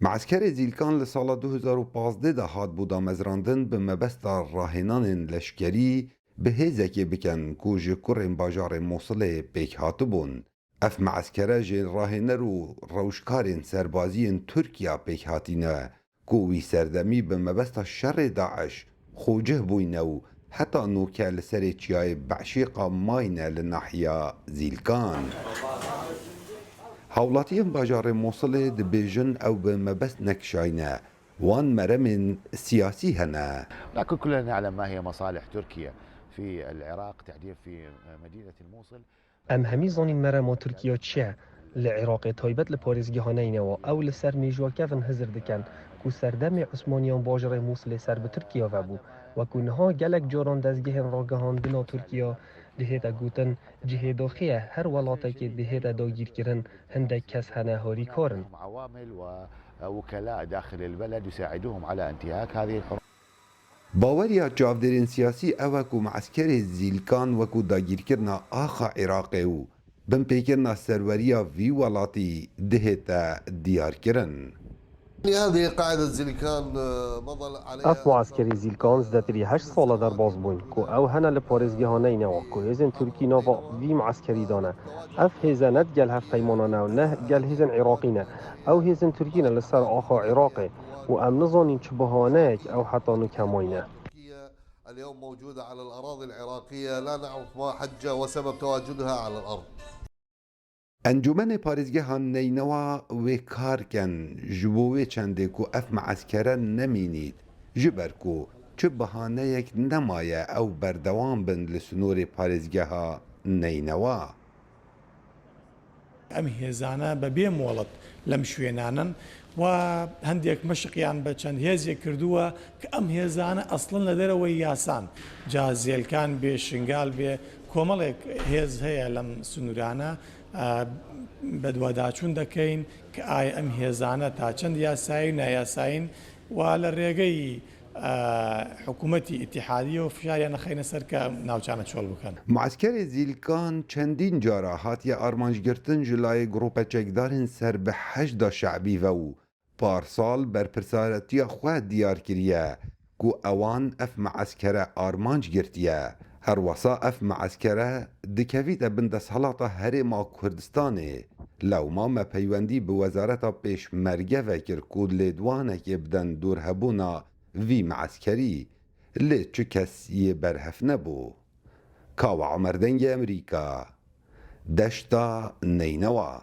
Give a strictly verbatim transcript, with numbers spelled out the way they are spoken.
Me'skerê Zîlkan li sala du hezar û pazdeh de hat bû damezrandin bi mebesta rahênanên leşkerî bi hêzekê bikin ku ji kurên bajarê Mûsilê pêk hatibûn. Ev me'skere ji rahêner û rewşkarên serbaziyên Tirkiya pêk hatîne ku wî serdemî bi mebesta şerê DAIŞ xocih bûyne û heta nûke li serê çiyayê Be'şîqa mayne li nahiya Zîlkan. Hawlatiyên bajarê Mûsilê dibêjin ew bi mebest nekişayne, wan meremên siyasî hene. لكن كلنا نعلم ما هي مصالح تركيا في العراق، تحديدا في مدينة الموصل. Em hemî zanîn merema Tirkiya çi ye li Iraqê, taybet li parêzgeha Neynewa. Ew li ser mêjûya kevin hizir dikin ku serdemê Osmaniyan bajarê Mûsilê ser bi Tirkiya vebû. Wekû niha gelek caran dezgehên ragihandina Tirkiya dihête gotin, cihê doxê ye, her welatekê dihête dagîrkirin, hindek kes hene harîkar in. عوامل ووكلاء داخل البلد يساعدوهم على انتهاك هذه الحروب. Baweriya çavdêrên siyasî ew e ku me'skerê Zîlkan wekû dagîrkirina axa Iraqê û binpêkirina serweriya vî welatî dihête diyarkirin. هذه قاعدة زلكان، آه، مضى عليها Ev mueskerê Zîlkan zêdetirî heşt sal e derbas bûn ku ew hene li parêzgeha Neynewa ku hêzên Tirkî nava vî mueskerî dane. Ev hêze ne digel hevpeymanan e û ne gel hêzên Iraqî ne. Ew hêzên Tirkî ne li ser axa Iraqê û em nizanîn çi bihaneyek ew heta nûke mayne. اليوم موجودة على الأراضي العراقية، لا نعرف ما حجة وسبب تواجدها على الأرض. Encûmenê parêzgeha Neynewa wê kar ken ji bo wê çendê ku ev me'skere nemînît, ji ber ku çi bihaneyek nemaye ew berdewam bin li sinorê parêzgeha Neynewa. ئەم هێزانە بە بێ مۆڵەت لەم شوێنانن و هەندێک مەشقیان بە چەند هێزێک کردووە کە ئەم هێزانە ئەسڵن لە دەرەوەی یاسان. جا زێلکان بێ، شنگال بێ، کۆمەڵێک هێز هەیە لەم سنوورانە. ئا، بەدواداچوون دەکەین کە ئایا ئەم هێزانە تا چەند یاسایی و نایاسایین و لە ڕێگەی، ئا، حکوومەتی ئیتیحادیە و فشاریان نەخەینە سەر کە ناوچانە چۆڵ بکەن. Mueskerê Zîlkan çendîn cara hatiye armancgirtin ji layê Grupa Çekdarên Ser bi Heşda Şe'bî ve û parsal berpirsaretiya xwe diyar kiriye ku ewan ev me'eskere armanc girtiye. Herwesa ev me'eskere dikevîte bin desthilata Herêma Kurdistanê. Lewma me peywendî bi Wezareta Pêşmerge vekir ku lêdwanekê bidin dorhebûna vî me'eskerî, lê çi kes yê berhev nebû. Kawa Omer, Dengê Emerîka, Deşta Neynewa.